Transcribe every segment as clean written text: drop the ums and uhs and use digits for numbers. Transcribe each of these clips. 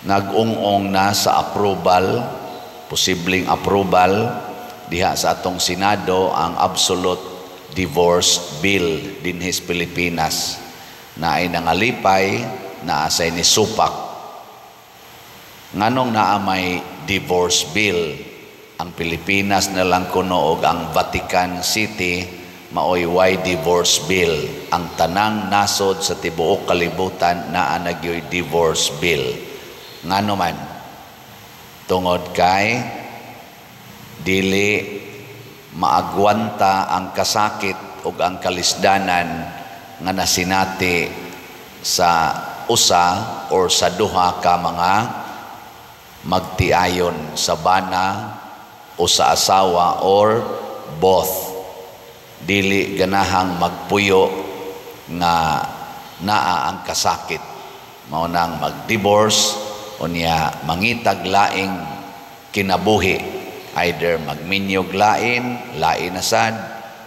Nag-ung-ong na sa approval, posibleng approval diha sa atong Senado ang absolute divorce bill dinhi sa Pilipinas na ay nangalipay na asay ni supak. Nganong naa may divorce bill? Ang Pilipinas na lang kuno og ang Vatican City maoy way divorce bill. Ang tanang nasod sa tibuok kalibutan naa na gyoy divorce bill. Ngano man? Tungod kay dili maagwanta ang kasakit ug ang kalisdanan nga nasinati sa usa or sa duha ka mga magtiayon, sa bana o sa asawa or both. Dili ganahang magpuyo nga naa ang kasakit, mao nang mag-divorce, unya mangitag laing kinabuhi, either magminyog lain lain na sad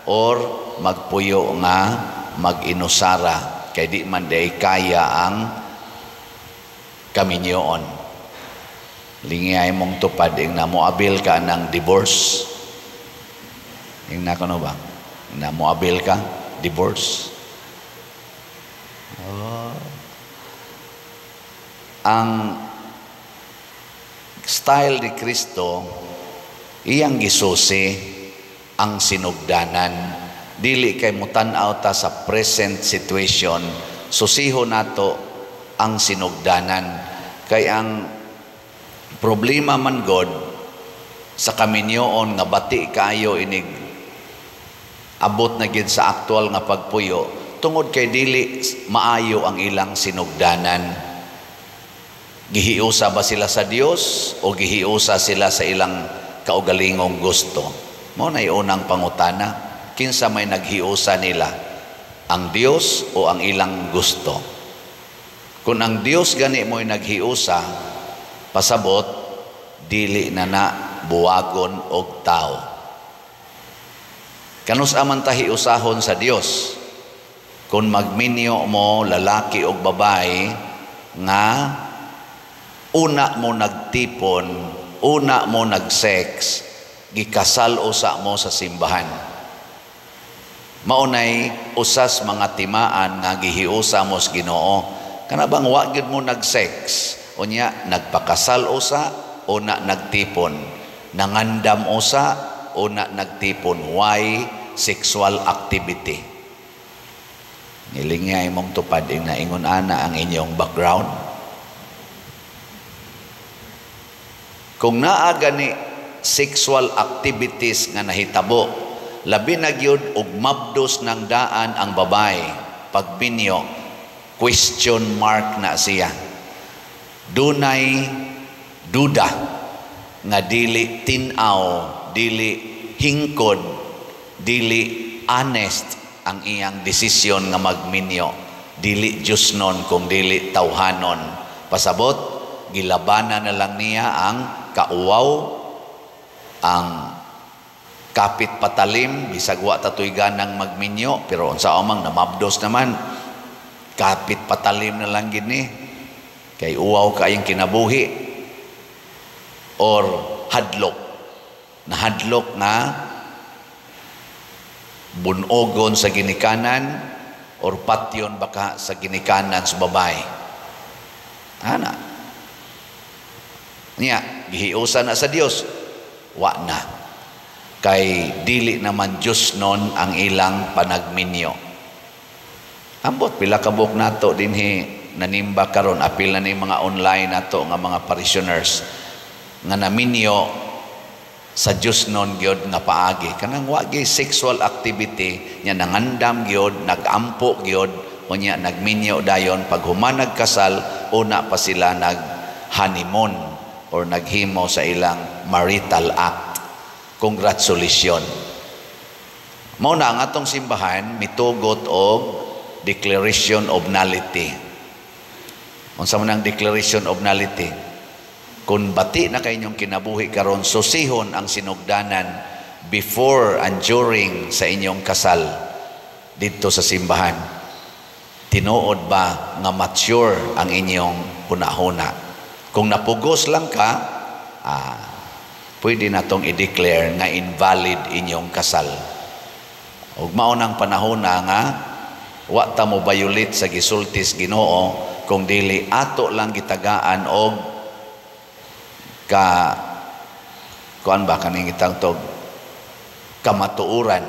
or magpuyo nga mag-inusara kay di man day kaya ang kaminyoon. Lingay mong tupad ing na moabil ka ng divorce. Ing na kuno ba na moabil ka divorce? Oh. Ang style ni Kristo, iyang gisusi ang sinugdanan. Dili kay mutan-aw ta sa present situation, susiho nato ang sinugdanan. Kay ang problema man god sa kaminyoon nga bati kaayo inig abot na gid sa aktual nga pagpuyo tungod kay dili maayo ang ilang sinugdanan. Gihiusa ba sila sa Dios o gihiusa sila sa ilang kaugalingong gusto? Mao na unang pangutana. Kinsa may naghiusa nila? Ang Dios o ang ilang gusto? Kung ang Dios gani mo'y naghiusa, pasabot dili na na buwagon og tao. Kanus aman ta hiusahon sa Dios? Kung magminyo mo, lalaki og babae, nga una mo nagtipon, una mo nag-sex, gikasal usa mo sa simbahan. Maunay usas mga timaan nga gihiusa mo sa Ginoo. Kana bang wa gyud mo nag-sex, unya nagpakasal usa, una nagtipon, nangandam usa, una nagtipon, why sexual activity? Nilingay mong tupad ing naingon ana ang inyong background. Kung naa gani sexual activities nga nahitabo, labi na gyud og mabdos ng daan ang babae pagminyo, question mark na siya. Dunay duda nga dili tin-aw, dili hingkod, dili honest ang iyang desisyon nga magminyo. Dili Diyosnon kung dili tawhanon. Pasabot, gilabanan na lang niya ang kauwaw, ang kapit patalim, bisag wa tatoy ganang magminyo, pero unsa amang namabdos naman, kapit patalim na lang gini, kay uwaw kayong kinabuhi, or hadlok, nahadlok nga bunogon sa ginikanan or patyon baka sa ginikanan sa babae. Ana. Niya, gihiusa na sa Dios, wa na. Kay dili naman Diyos nun ang ilang panagminyo. Ambot pila ka buok nato dinhi nanimba karon, apil na ni mga online nato nga mga parishioners nga naminyo sa Diyos nun gyud nga paagi. Kanang wa gyud sexual activity nya, nangandam gyud, nagampo gyud, unya nagminyo dayon. Pag human nagkasal, una pa sila nag honeymoon or naghimo sa ilang marital act. Congratulations. Mao na ang atong simbahan mitugot og declaration of nullity. Unsa man ang declaration of nullity? Kung bati na kay inyong kinabuhi karon, susihon ang sinugdanan before and during sa inyong kasal didto sa simbahan. Tinuod ba nga mature ang inyong hunahuna? Kung napugos lang ka, pwede na tong i-declare nga invalid inyong kasal. Ug mao nang panahon na nga wa ta mo violate sa gisultis Ginoo kung dili ato lang gitagaan og ka kuan ba kaning itang tog kamatuoran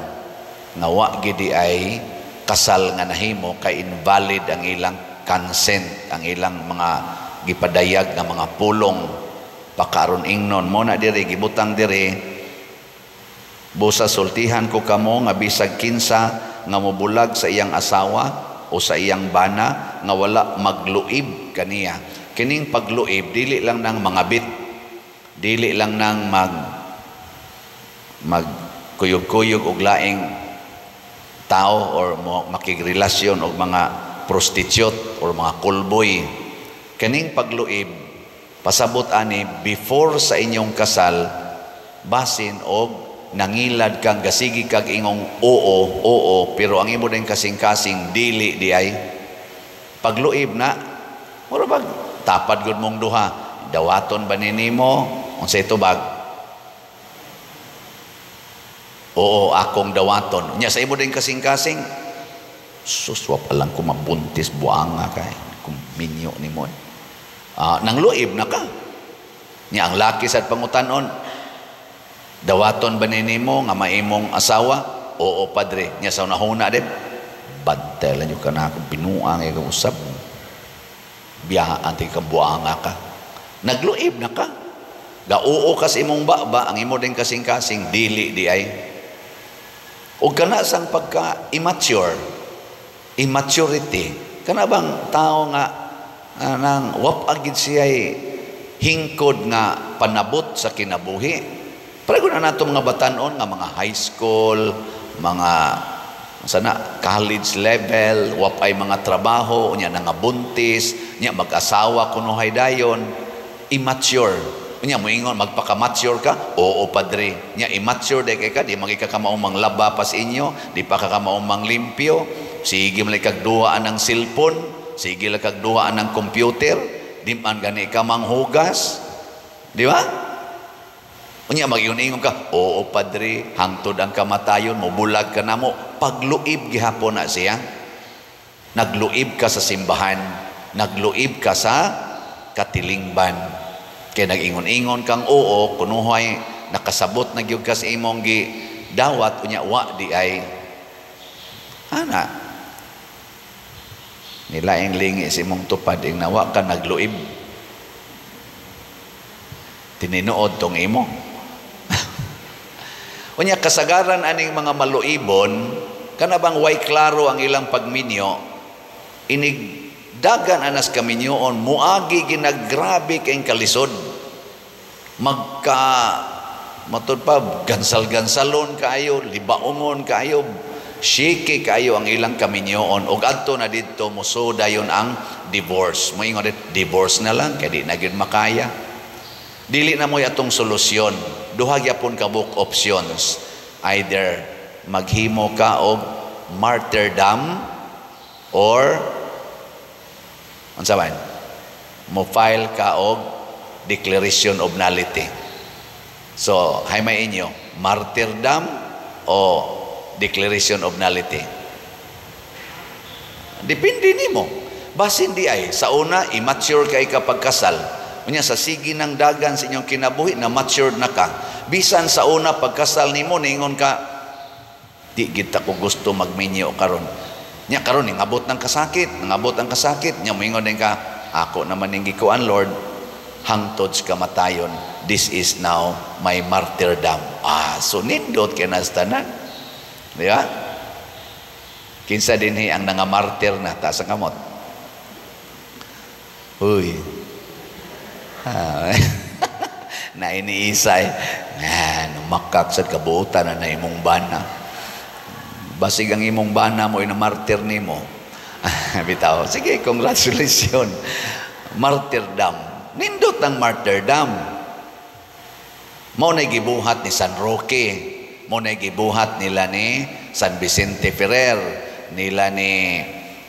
nga wa gidi ay kasal nga nahimo, kay invalid ang ilang consent, ang ilang mga gipadayag nga mga pulong pakaron ingnon mo na diri gibutang diri. Busa sultihan ko kamo nga bisag kinsa nga mobulag sa iyang asawa o sa iyang bana nga wala magluib kaniya. Kining pagluib, dili lang nang mga bit, dili lang nang mag mag kuyog-kuyog og laing tao or mo makigrelasyon og mga prostitute or mga kulboy. Kining pagluib, pasabot ani, before sa inyong kasal, basin og nangilad kang gasigi kag ingong oo, oo, pero ang imo din kasing-kasing dili di ay pagluib na. Mura bag tapad gud mong duha, dawaton ba ni nimo? Unsay tubag? Oo, akong dawaton. Nya sa imo din kasing-kasing, sus, wa pa lang ko mabuntis, buanga kay kung minyo nimo. Nangluib na ka. Nya ang laki sad pangutanon, dawaton ba ni nimo nga maimong asawa? Oo, padre. Nya sa unahuna din, bantelan nyo ka na akong binuang ka usab. Biyaan ti kang buanga ka. Nagluib na ka. Gauo ka sa imong baba, ang imo din kasing-kasing dili di ay. O kana sang pagka immature, immaturity, kana bang tao nga nang wap agid siya hingkod nga panabot sa kinabuhi. Pareho na nato mga batanon nga mga high school, mga sana college level, wap ay mga trabaho, unya nangabuntis, nya mag-asawa kuno dayon, immature. Unya moingon magpaka-mature ka? Oo, padre. Nya immature day kay ka, di magika ka maong manglaba pas inyo, di pa ka maong manglimpyo, sige man kag duhaan ang cellphone, sige lang kag duhaan ang computer, di man gani ka manghugas. Di ba? Unya mag-ingon ka, oo padre, hangtod ang kamatayon, mobulag ka na mo. Pagluib gihapon na siya. Nagluib ka sa simbahan, nagluib ka sa katilingban. Kaya nag-ingon-ingon kang oo, kunuhay nakasabot na gyud ka sa imong gidawat, unya wa di ay. Ana, nilaing lingi sa imong tupad, ing nawa ka nagluib. Tininuod tong imo. Unya kasagaran aning mga maluibon, kana bang way klaro ang ilang pagminyo, inig dagan anas kaminyoon, muagi ginagrabe kayong kalisod. Magka matud pa gansal-gansalon kaayo, libaungon kaayo, shaky kaayo ang ilang kaminyoon. Og adto na didto muso dayon ang divorce. Moingon divorce na lang kay di na gyud makaya. Dili na mo'y atong solusyon. Duha gyapon ka book options. Either maghimo ka og martyrdom or unsa man, mo file ka og declaration of nullity. So, hay may inyo, martyrdom o declaration of nullity? Depende nimo. Basin di ay, sa una, immature kay kapag kasal. Unya sa sige ng dagan sa inyong kinabuhi, na matured na ka. Bisan sa una, pagkasal nimo, ningon ka, di kita ko gusto magminyo karon. Nya karon ningabot ng kasakit, nangabot ang kasakit, nya moingon din ka, ako naman ning gikuan Lord, hangtod sa kamatayon, this is now my martyrdom. So nindot kay nastanan. Di ba? Kinsa dinhi ang nangamartir na taas ang kamot? Uy. Na iniisay. Makak sad kabuotan na imong bana. Basig ang imong bana mo ina martyr nimo. Bitaw. Sige, congratulations. Martyrdom. Nindot ang martyrdom. Mao na gibuhat ni San Roque, mao na gibuhat nila ni San Vicente Ferrer, nila ni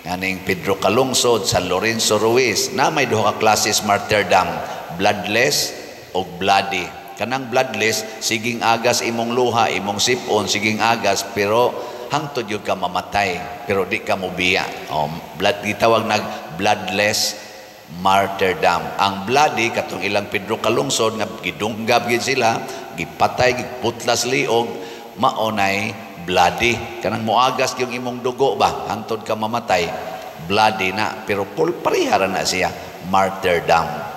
aning Pedro Calungsod, San Lorenzo Ruiz, na may duha ka klases martyrdom, Bloodless o bloody. Kanang bloodless, siging agas imong luha, imong sipon, siging agas, pero hangtod gyud ka mamatay, pero di ka mobiya. Oh, blood, gitawag nag bloodless martyrdom. Ang bloody, katong ilang Pedro Calungsod nga gidunggab gid sila, gipatay, giputlas liog, maonay bloody. Kanang moagas yung imong dugo ba, hangtod ka mamatay, bloody na. Pero pareha ra na siya, martyrdom.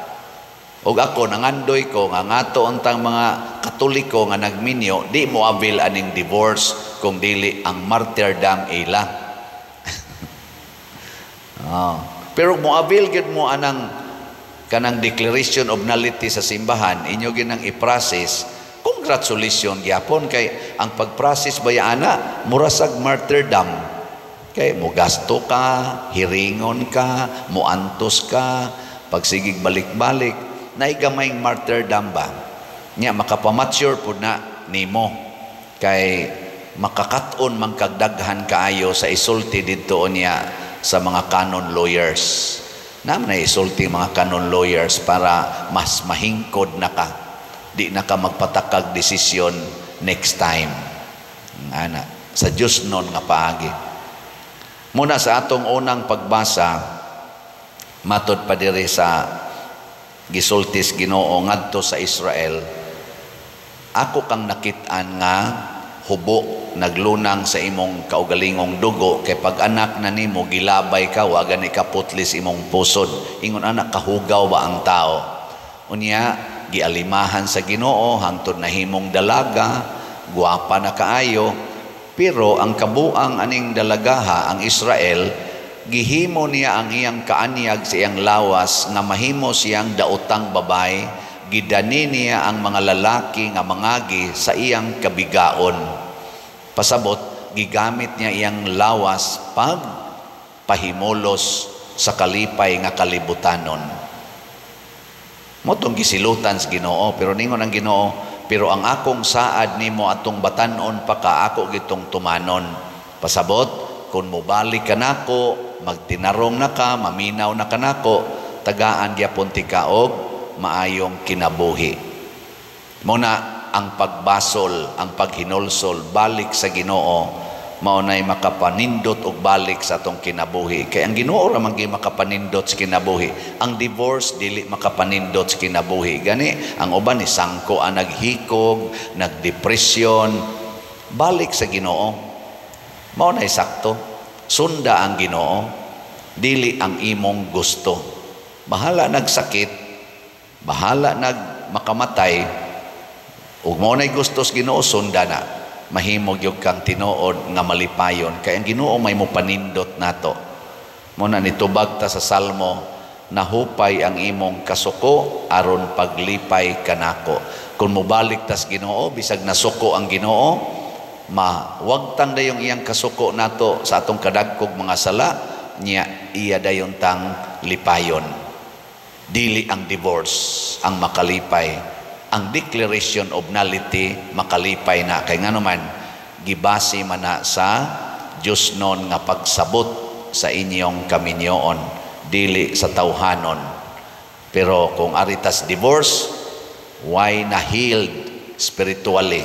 Og ako nangandoy ko nga ngato untang mga Katoliko nga nagminyo, di mo avail aning divorce kung dili ang martyrdom ila. Oh. Pero mo avail gyud mo anang kanang declaration of nullity sa simbahan, inyo ginang i-process, congratulations gyapon, kay ang pag-process baya ana murasag martyrdom. Kay mo gasto ka, hiringon ka, moantos ka, pagsigig balik-balik, naigamayng martyrdom ba? Nya makapamature pud na nimo kay makakaton man kagdaghan kaayo sa isulti didto niya sa mga canon lawyers. Naman na isulti mga canon lawyers para mas mahingkod na ka. Di na ka magpatakag desisyon next time. Ana, sa Diyos nun nga paagi. Muna sa atong unang pagbasa, matod pa diri sa gisultis Ginoo ngadto sa Israel, ako kang nakit-an nga hubo naglunang sa imong kaugalingong dugo, kay pag anak na nimo gilabay ka, wa gani ka putlis imong pusod. Ingon anak kahugaw ba ang tao. Unya gialimahan sa Ginoo hangtod nahimong dalaga, gwapa na kaayo, pero ang kabuang aning dalagaha, ang Israel, gihimo niya ang iyang kaanyag sa iyang lawas nga mahimo siyang daotang babay. Gidani niya ang mga lalaki nga mangagi sa iyang kabigaon. Pasabot, gigamit niya iyang lawas pag pahimulos sa kalipay nga kalibutanon. Motong gisilutan sa Ginoo, pero ningon ang Ginoo, pero ang akong saad nimo atong batan-on pa ka, ako gitong tumanon. Pasabot, kung mobalik ka nako, magtinarong na ka, maminaw na ka nako, tagaan gyapon ti ka og maayong kinabuhi. Muna ang pagbasol, ang paghinulsol, balik sa Ginoo, mao nay makapanindot og balik sa atong kinabuhi. Kay ang Ginoo ra man gyud makapanindot sa kinabuhi. Ang divorce dili makapanindot sa kinabuhi. Gani ang uban ni sangko ang naghikog, nagdepresyon, balik sa Ginoo. Mao nay sakto. Sunda ang Ginoo, dili ang imong gusto. Bahala nagsakit, bahala nagmakamatay, ug mao nay gusto sa Ginoo, sunda na. Mahimo gyud kang tinuod nga malipayon kay ang Ginoo may mopanindot nato. Mo na nitubag ta sa Salmo, nahupay ang imong kasuko aron paglipay kanako. Kung mobalik tas Ginoo, bisag nasuko ang Ginoo, mawagtang dayong iyang kasuko nato sa atong kadagkog mga sala niya, iya dayon tang lipayon. Dili ang divorce ang makalipay. Ang declaration of nullity makalipay na, kay ngano man gibase man na sa Dios non nga pagsabot sa inyong kaminyoon, dili sa tawhanon. Pero kung aritas divorce, why na healed spiritually?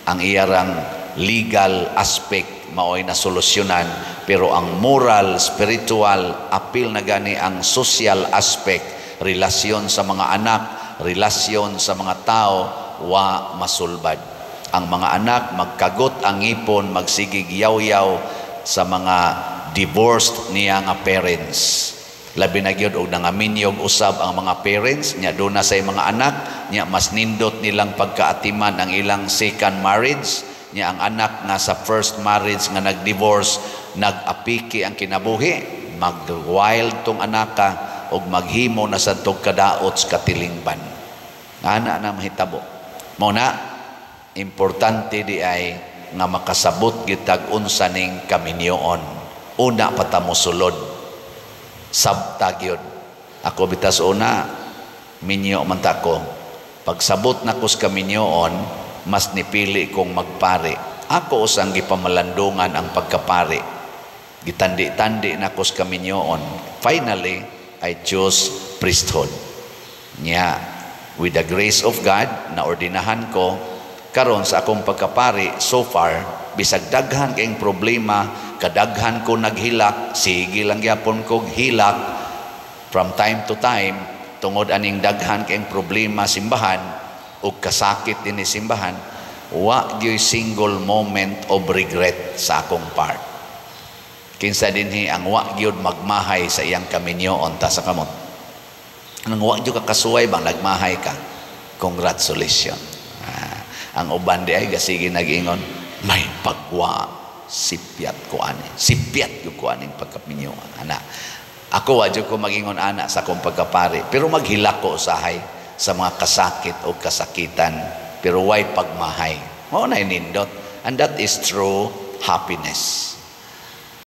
Ang iyarang legal aspect maoy na solusyonan, pero ang moral, spiritual, apil na gani ang social aspect, relasyon sa mga anak, relasyon sa mga tao, wa masulbad. Ang mga anak magkagot ang ngipon, magsigig yaw-yaw sa mga divorced niya nga parents. Labi na gyud og nangaminyog usab ang mga parents niya, doon na sa mga anak niya, mas nindot nilang pagkaatiman ang ilang second marriage niya. Ang anak nga sa first marriage nga nag-divorce, nag-apiki ang kinabuhi, mag-wild tong anaka og maghimo na sa tog kadaot sa katilingban. Ana na mahitabo. Mao na importante di ay nga makasabot gitag unsa ning kaminyoon. Una pa ta mosulod. Sabta gyud. Ako bitas una minyo man ta ko. Pagsabot nako sa kaminyoon, mas nipili kong magpari. Ako usang gipamalandungan ang pagkapari. Gitandi-tandi nako sa kaminyoon. Finally, I choose priesthood. Nya, with the grace of God, naordinahan ko. Karon sa akong pagkapari, so far, bisag daghan kayong problema, kadaghan ko naghilak, sige lang gyapon kog hilak from time to time tungod aning daghan kayong problema simbahan ug kasakit dinhi simbahan, wa gyoy single moment of regret sa akong part. Kinsa dinhi ang wa gyud magmahay sa iyang kaminyoon? Taas sa kamot. Nang wa gyud ka kasuway bang nagmahay ka? Congratulations. Ah, ang uban di ay gasige nag-ingon, may pagwa sipyat ko ani. Sipyat ko aning pagkaminyo. Ana. Ako, wa jud ko magingon ana sa akong pagkapari, pero maghilak ko usahay sa mga kasakit o kasakitan, pero way pagmahay. Mao na nindot. And that is true happiness.